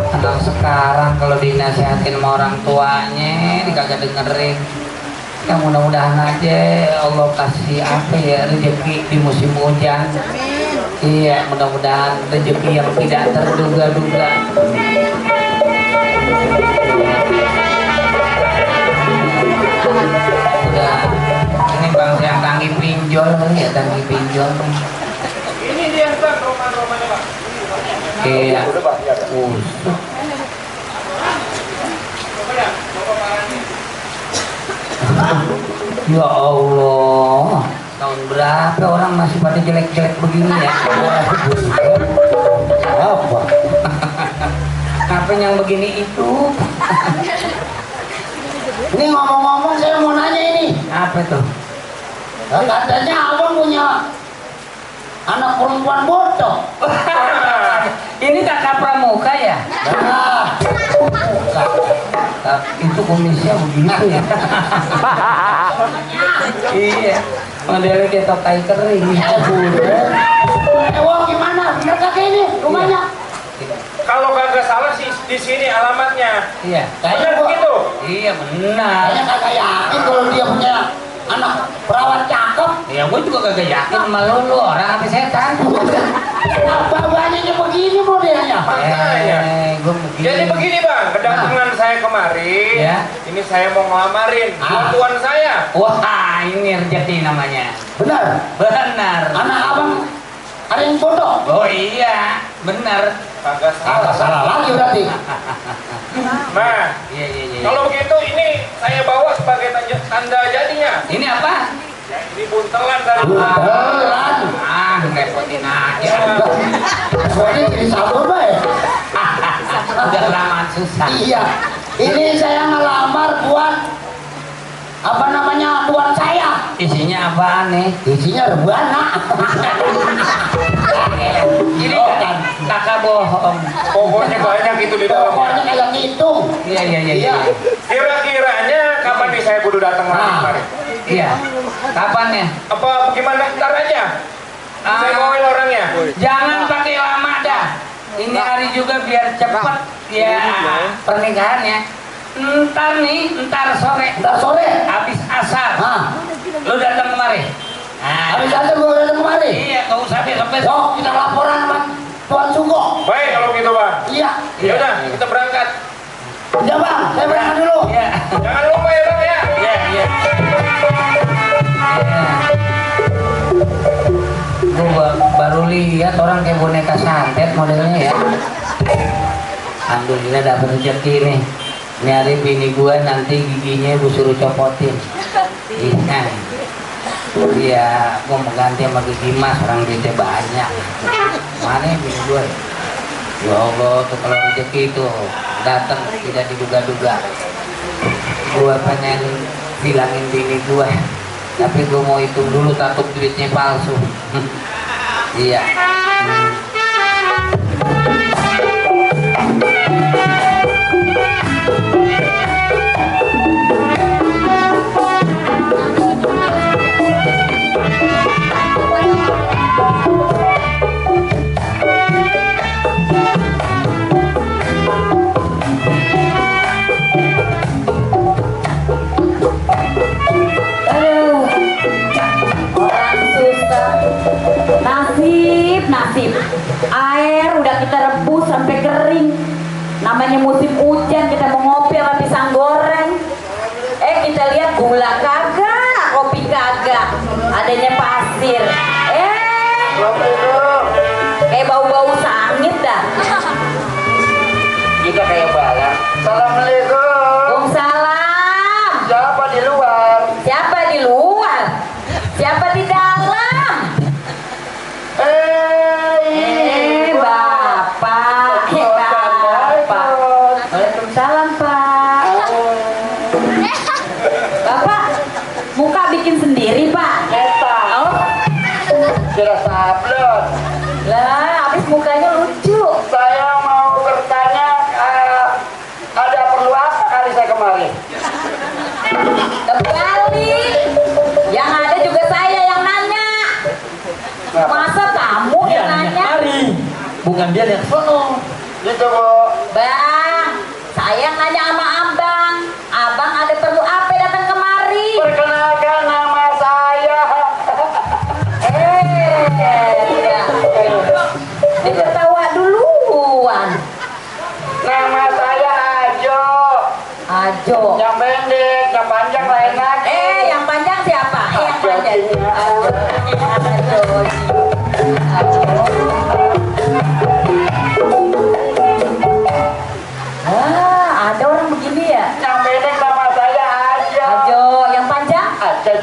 Anak sekarang kalau dinasihatin sama orang tuanya dikagak dengerin. Ya mudah-mudahan aja Allah kasih apa ya rezeki di musim hujan. Iya, mudah-mudahan rezeki yang tidak terduga-duga. Udah, ini bang yang tanggi pinjol ya, tanggi pinjol. Ini dia bang, roman-romannya bang. Iya. Ya Allah, tahun berapa orang masih pada jelek-jelek begini ya? Apa? Apa yang begini itu? Ini ngomong-ngomong saya mau nanya ini. Apa tuh? Katanya abang punya anak perempuan bodoh. Ini kakak pramuka ya? Nah, Itu kumisnya begitu ya? Iya, modelnya kayak tokai kering. Wah gimana? Bener kakek ini rumahnya? Kalau kagak salah sih di sini alamatnya. Iya, Benar begitu? iya benar. Kayaknya kagak yakin kalau dia punya anak perawat cakep. Ya gue juga kagak yakin sama lu orang apa setan. Apa banyaknya begini modelnya? Gue begini. Jadi begini bang, kedatangan saya kemari. Ya. Ini saya mau ngelamarin tuan saya. Wah, ini rezeki namanya. Benar. Benar. Anak abang ada yang bodoh. Oh iya, benar. Kagak Kagak salah lagi berarti. Nah, Iya, iya, iya. kalau begitu ini saya bawa sebagai tanda jadinya. Ini apa? Ini buntelan dari Beneran. Repotin aja. Soalnya jadi sabun baik. Udah lama susah. Iya. Ini saya ngelamar buat apa namanya tuan saya. Isinya apa nih? Isinya rebana. Ini kakak bohong. pokoknya banyak itu di dalamnya. Pokoknya kayak ngitung. Iya, iya, iya. Iya. Kira-kiranya kapan nih saya kudu datang lagi Nah. kemari? Iya. Kapan ya? Apa gimana ntar aja? Saya bawain orangnya. Jangan pakai lama dah. Ini hari juga biar cepet ya pernikahannya. Ntar sore. Ntar sore. Habis asar. Nah, Lu datang kemari. Nah, habis aja gue datang kemari. iya, nggak usah besok-besok. Sok kita laporan sama Tuan Sungguh. Baik kalau gitu bang. Iya. Ya udah, kita berangkat. Udah bang, saya berangkat dulu. Iya. Jangan lupa ya bang ya. Iya, iya. Gue baru lihat orang kayak boneka santet modelnya ya. Alhamdulillah dapet rezeki nih. Ini hari bini gue nanti giginya gue suruh copotin. Iya. Iya, gue mau ganti sama gigi mas, orang duitnya banyak. Mana ya bini gue? Ya Allah, tuh kalau rezeki itu datang tidak diduga-duga. Gue pengen bilangin bini gue, tapi gue mau hitung dulu takut duitnya palsu. Iya. nasib. Air udah kita rebus sampai kering. Namanya musim hujan, kita mau ngopi sama pisang goreng. Kita lihat gula kagak, kopi kagak, adanya pasir. Kayak bau-bau sangit dah. Kita kayak balak. Assalamualaikum. Waalaikumsalam. Siapa di luar? Siapa di luar? Siapa di dalam? Bapak. Bapak. Waalaikumsalam, Pak. Bapak, muka bikin sendiri, Pak. Oh. Kira sablon. Lah, habis mukanya lucu. Saya mau bertanya, ada perlu apa kali saya kemari? Kembali. Yang ada juga saya yang nanya. Masa kamu yang nanya? Bukan dia yang sono. Gitu Bu. Bang, saya yang nanya sama abang. Abang ada perlu apa datang kemari? Perkenalkan nama saya. Dia ketawa duluan. Nama saya Ajo. Ajo. Yang pendek, yang panjang lain lagi. Yang panjang siapa? Yang panjang. Ajo. Ada orang begini ya? Yang pendek nama saya Ajo. Ajo. Yang panjang? Ajo.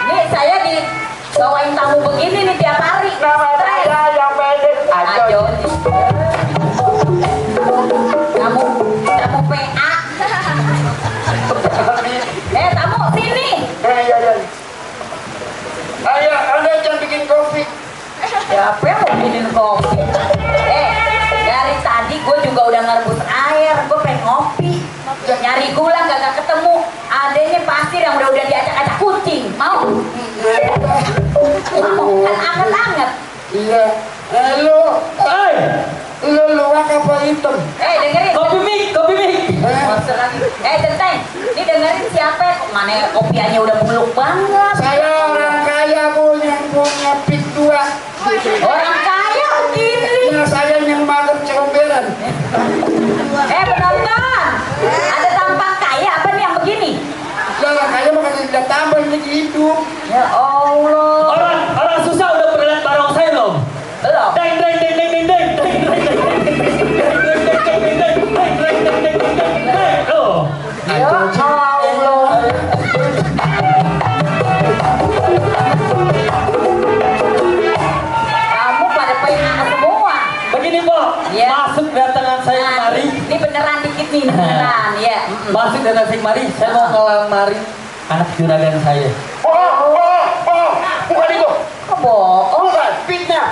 Nih saya dibawain tamu begini nih tiap hari. Nama saya yang pendek Ajo. Ajo. Tamu PA. Tamu sini. Iya. Ayo, Anda jangan bikin kopi. Siapa yang mau bikinin kopi? Dari tadi gue juga udah ngerebus air, gue pengen ngopi. Nyari gula gak ketemu. Adanya pasir yang udah diacak-acak kucing. Mau? Mau? Kan anget-anget. Iya. Lu luak apa hitam? Dengerin. Kopi mik. Maksud lagi. Centeng, ini dengerin siapa? Mana kopiannya udah buluk banget. Saya orang kaya Bu, yang punya pik 2. Orang kaya gini. Ya, saya yang makan comberan. Penonton, ada tampang kaya apa nih yang begini? Ya, orang kaya makan tidak tambah ini hidup. Ya Allah. Orang susah udah pernah lihat barong saya belum? Belum. Deng. Oh. Ya Allah. Kamu pada PA semua. Begini, Bo. Iya. Masuk datangan saya kemari. Ini beneran dikit nih, beneran ya. Masuk datangan saya kemari. Saya mau ngelamari anak juragan saya. Bukan itu. Kok bohong? Bukan, fitnah.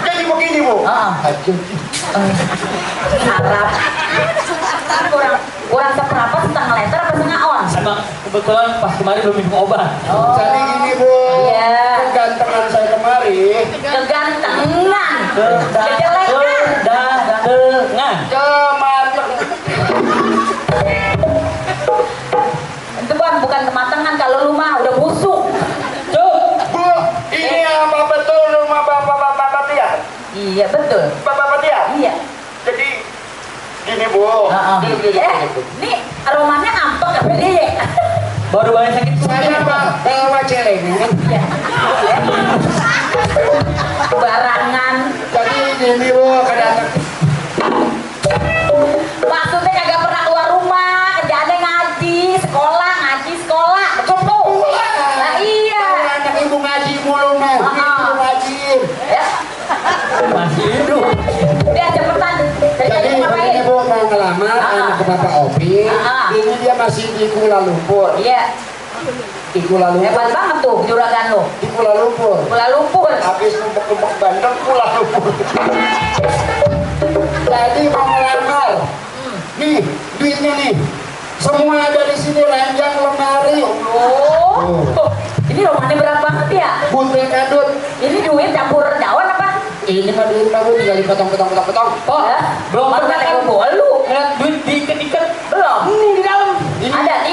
Jadi begini Bu. Ajo. Harap. Kurang seberapa setengah liter apa setengah on? Emang kebetulan pas kemarin belum minum obat. Jadi gini Bu. Iya. Kegantengan saya kemari. Kegantengan. Kejelekan. Kedatengan. Kemateng. Itu Bang, bukan kematangan. Kalau lu mah udah busuk. Bu, ini apa betul rumah Bapak Tiar? Iya betul. Bapak Tiar? Iya. Jadi gini Bu. Nih aromanya ampek apa dia? Baru banyak sakit. Saya bawa celengan. Iya. Barangan. Jadi gini Bu, kedatang. Maksudnya kagak pernah keluar rumah, kerjaannya ngaji, sekolah. Betul. Nah iya. Anak ibu ngaji mulu no. Ibu ngaji. Ya. Masih hidup. Udah cepetan. Jadi begini Bu, mau ngelamar anak ke Bapak Opi. Ini dia masih di Kuala Lumpur. Iya. Di Kuala Lumpur. Hebat banget tuh juragan lo. Di Kuala Lumpur. Kuala Lumpur. Habis numpuk-numpuk bandeng Kuala Lumpur. Jadi mau ngelamar. Nih, duitnya nih. Semua ada di sini, ranjang, lemari. Oh. Ini rumahnya berat banget ya. Buntel kadut. Ini duit campur daun apa? Ini mah duit baru tinggal dipotong-potong. Oh, Ya. belum Baru pernah kata kan gua lu. ngeliat duit diikat-ikat. Belum. Di dalam. Ini Ada di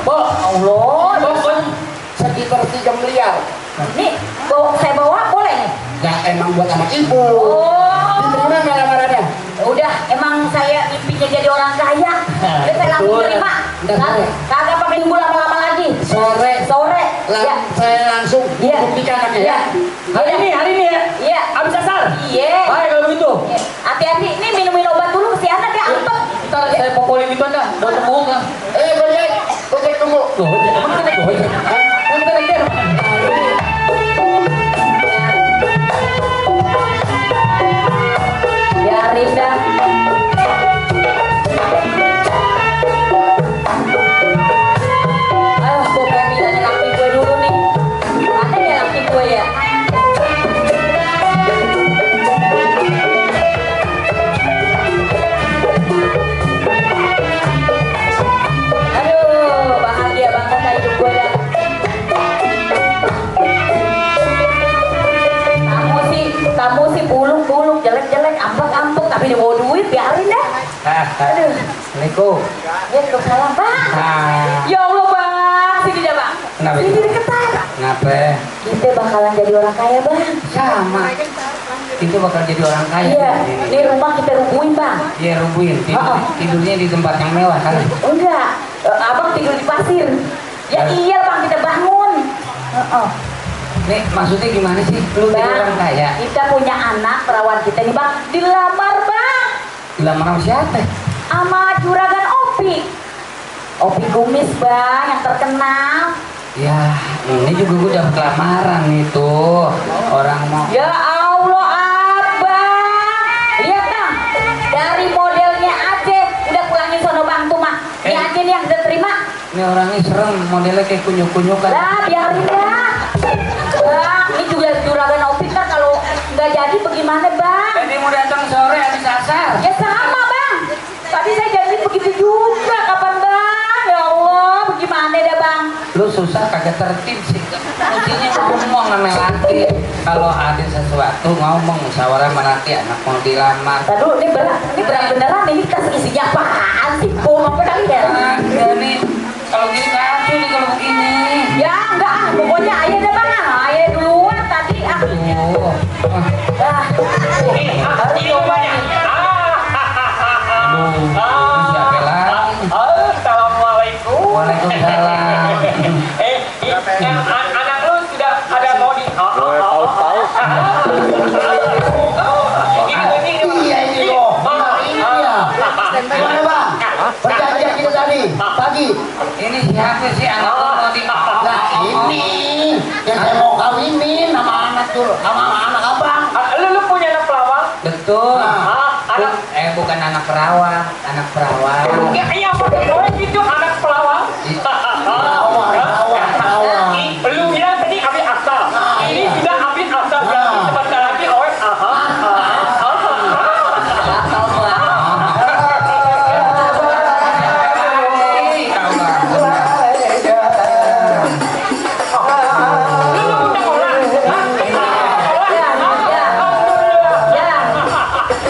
Allah, sekitar 3 miliar. Nih, saya bawa boleh nih? Ya emang buat anak ibu. Oh. Diterima nggak lamarannya? Udah, emang saya mimpinya jadi orang kaya. Udah saya langsung Betul. terima. Betul. Kagak pakai nunggu lama-lama lagi. Sore Ya. saya langsung Iya. buktikan anaknya ya. Hari ini ya. Iya. Habis asar. Iya. Baik kalau begitu. Iya. Hati-hati, nih minumin obat dulu si anak ya ampet. Ntar saya popolin itu dah. Buat tepung lah. Gojek tunggu. Loh, emang kita naik gojek? Kan kita naik dia. Biarin dah. Ayo, gue pengen minta laki gue dulu nih. Ada ya laki gue ya? Aduh, bahagia banget lah hidup gue dah. Kamu sih buluk-buluk, jelek-jelek, ampek-ampek, tapi dia bawa duit, biarin dah. Aduh. Assalamualaikum. Waalaikumsalam, Bang. Ah, Ya Allah, Bang. Sini dah, Bang. Kenapa Sini itu? deketan. kenapa? Kita bakalan jadi orang kaya, Bang. Sama. Itu bakal jadi orang kaya. Iya, ini rumah kita rubuhin, Bang. Iya, rubuhin. Tidurnya di tempat yang mewah kan? Enggak, abang tidur di pasir. Ya iya, Bang, kita bangun. Nih, maksudnya gimana sih? Lu jadi orang Bang, kaya? kita punya anak perawan kita nih, Bang. Dilamar, Bang. Dilamar sama siapa? Sama juragan Opi. Opi Kumis, Bang, yang terkenal. Ya, ini juga gue dapet lamaran itu. Orang mau. Ya Allah, Abang. Lihat, Bang. Dari modelnya aja udah pulangin sono Bang tuh mah. Ini aja nih yang udah terima. Ini orangnya serem, modelnya kayak kunyuk-kunyukan. Lah, biarin dah. Bang, ini juga juragan Opi kan kalau nggak jadi bagaimana, Bang? Jadi mau datang sore habis asar. Ya sama, Bang. Tadi saya jadi begitu juga. Kapan, Bang? Ya Allah, bagaimana dah, Bang? Lu susah kagak tertib sih. Kuncinya ngomong sama laki. Kalau ada sesuatu ngomong musyawarah sama laki, anak mau dilamar. Aduh, ini berat beneran. Ini kasih isinya apaan sih? Bohong apa kali ya? Ah, ini kalau gini kacau nih kalau begini. Ya, enggak ah. Pokoknya ayah dah, Bang. Ayah duluan tadi ah. Oh, Ah. Ini rumahnya. siapa lagi? Assalamualaikum. Waalaikumsalam. Anak lu sudah ada mau di. Tahu. Iya ini loh. Ini ya. Gimana bang? Perjanjian kita tadi pagi. Ini siapa sih anak lu mau di? Nah ini yang saya mau kawinin sama anak tuh, sama anak abang. Lu punya anak pelawak? Betul. Anak. Bukan anak perawat, anak perawat. Ya iya betul itu anak pelawak. Perawan. Lu bilang tadi habis asal. Ini sudah habis asal. Berarti sebentar lagi orang.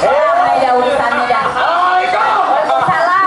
Ya, udah urusannya dah. Waalaikumsalam.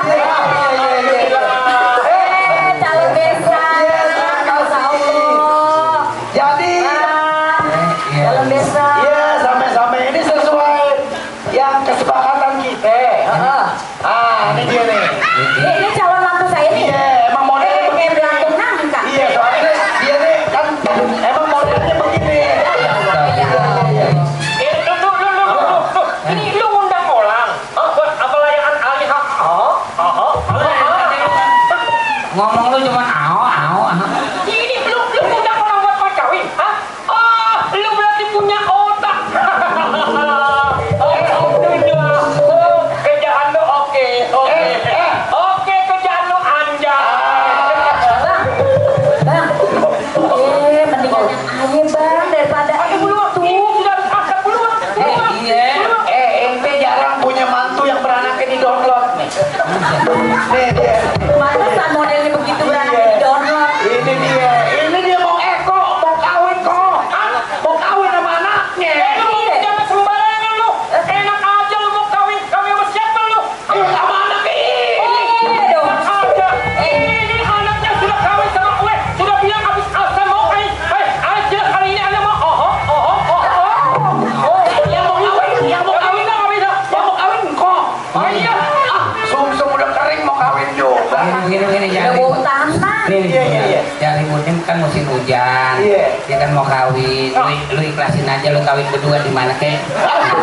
dia kan mau kawin. Lu ikhlasin aja lu kawin berdua di mana kek?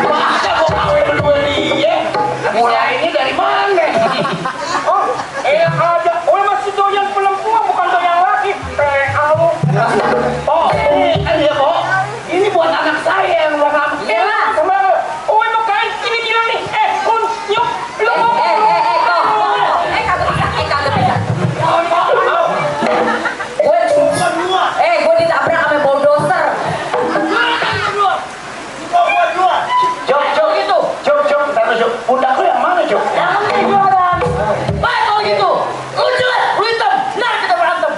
Masa mau kawin berdua dia? Mulai ini dari mana? Oh, ada. Oh, masih doyan perempuan bukan doyan laki. Kamu. Oh, ini ya kok. Ini buat anak saya yang udah kamu. Sama. Oh, makanya ini bilang nih. Kun, yuk, lu. Gue ditabrak sama bulldozer. Jok, taruh jok. Pundak lu yang mana, Jok? Jangan nih jualan. Baik kalau gitu. Lu jelek, lu hitam. Nah, kita berantem.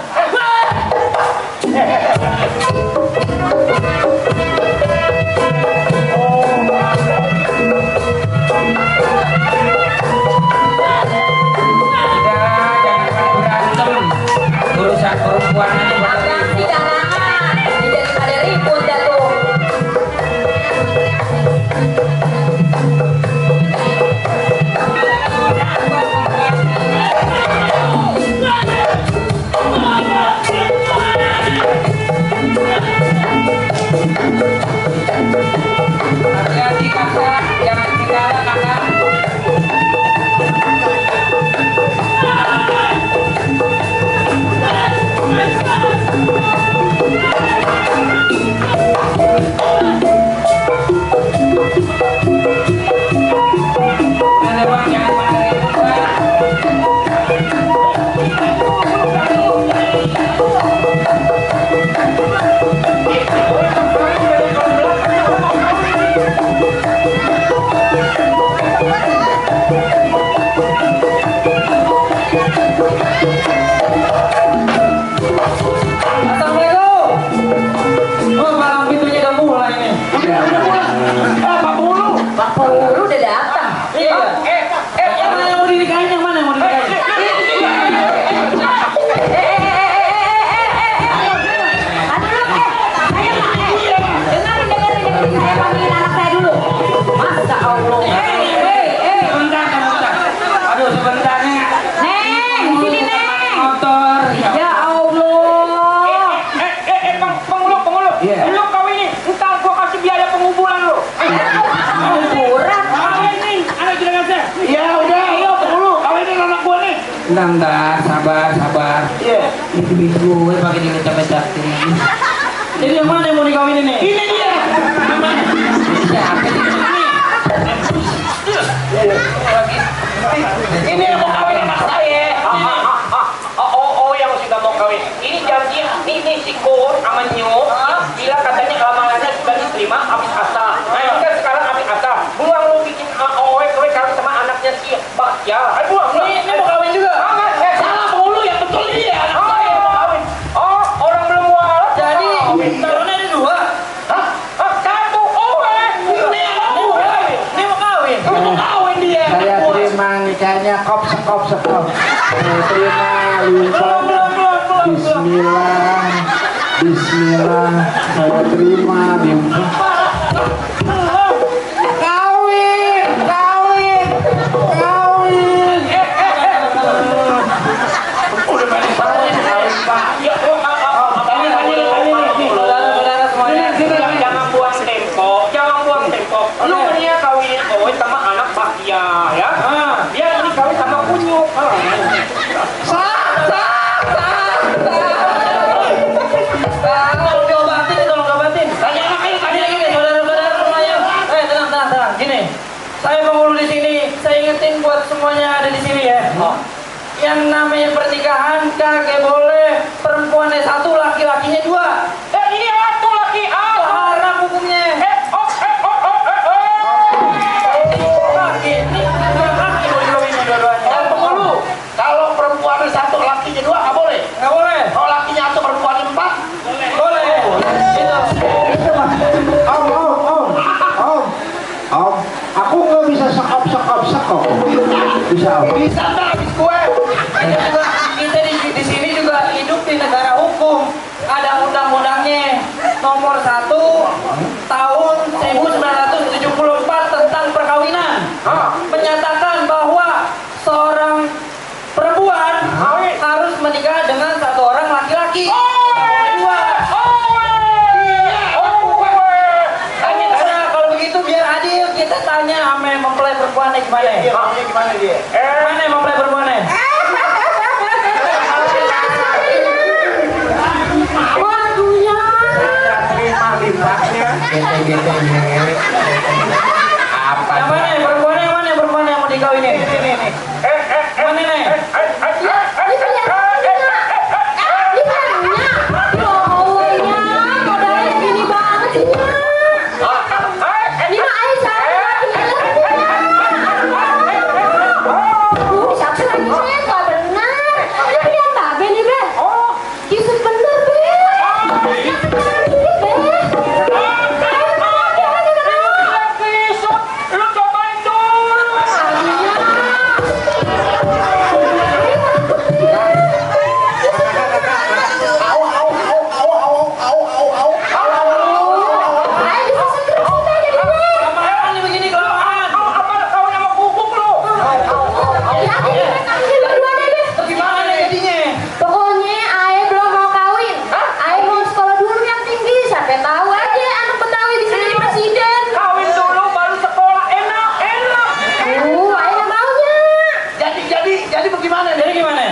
Jangan berantem. Urusan perempuan aja Abang sih garangan. Jadi pada ribut dah tuh. Hati-hati kakak, jangan segala kakak. Ada bang, jangan pada ribut bang. Assalamualaikum. Oh, malam pintunya udah mulai nih. Pak Pulu udah datang. Iya. Yang mana yang mau dinikahin? Yang mana yang mau dinikahin? Dengerin. Saya panggilin anak saya dulu. Masa Allah. Sebentar. Aduh, sebentar nih. Neng, sini Neng. Motor. Ya Allah. Pengulu. Iya. Lu kawin ini, entar gua kasih biaya penguburan lu. Kuburan. Kawin nih, anak juragan saya. Ya udah, ayo pengulu, kawinin anak gua nih. Bentar, sabar. Iya. Itu duit gue pakai dibecak-becak ini. Jadi yang mana yang mau dikawinin nih? Ini dia. Siapa ini? Ini yang mau kawin anak saya. Oh, yang sudah mau kawin. Ini janji, ini si Kun sama Nyu. Bila katanya lamarannya sudah diterima habis asal. Nah, ini kan sekarang habis asal. Buang lu bikin kowe kawin sama anaknya si Bagja. Ayo buang. Ini mau kawin juga. Salah mulu yang betul dia anak saya mau kawin. Oh, orang belum mualaf. Jadi, calonnya ada dua. Hah? Satu. Ini mau kawin. Mau kawin dia. Saya terima nikahnya kop sekop. Saya terima limpah. Bismillah. Saya terima limpah. Kawin. Udah balik kawin Pak. Ya, Saudara-saudara semuanya. Jangan buang tempo. Lu mendingan kawinin kowe sama anak Bagja ya. Dia ini kawin sama Kunyuk. Tolong obatin. Tanya anak ini tadi lagi. Saudara-saudara semuanya. Tenang. Gini. Saya penghulu di sini. Saya ingetin buat semuanya ada di sini ya. Yang namanya pernikahan kagak boleh perempuannya satu, laki-lakinya dua. Ini satu laki. Haram hukumnya. Laki ini laki mau dikawinin dua-duanya. Penghulu. Kalau perempuan satu lakinya dua nggak boleh. Nggak boleh. Kalau lakinya satu perempuan empat. Boleh. Itu. Om, aku nggak bisa sekop. Bisa om. Bisa ntar habis kue. Kita di sini juga hidup di negara hukum. Ada undang-undangnya nomor 1 tahun 1974 tentang perkawinan. Menyatakan bahwa seorang perempuan harus menikah dengan satu orang laki-laki. Nggak boleh dua. tanya ame mempelai perempuannya gimana? Gimana dia? Mana mempelai perempuannya? Waduhnya. Apa? Yang mana perempuannya? Yang mana perempuannya yang mau dikawinin? Ini. Mana nih? Modalnya gini banget sih. Ini mah air saya. Siapa lagi saya? Kok benar? Ini yang babe nih, Be. Kisut bener, Be. Lu cobain dulu. Kemarin nih begini kelamaan. Apa kau nama bubuk lu? Gimana jadinya? Pokoknya Ae belum mau kawin. Ae mau sekolah dulu yang tinggi. Siapa tahu aja anak Betawi bisa jadi presiden. Kawin dulu baru sekolah enak. Ae nggak maunya. Jadi bagaimana? Jadi gimana?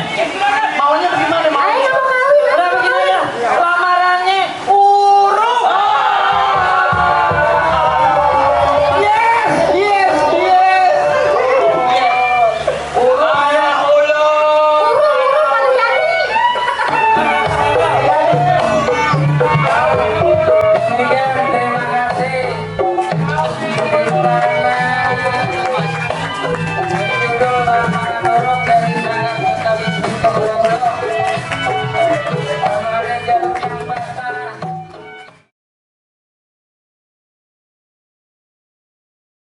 Maunya bagaimana? Ae nggak mau kawin. Udah begini aja. Lamarannya urus. Yes. Urus ya ulur. Baru jadi. Demikian, terima kasih.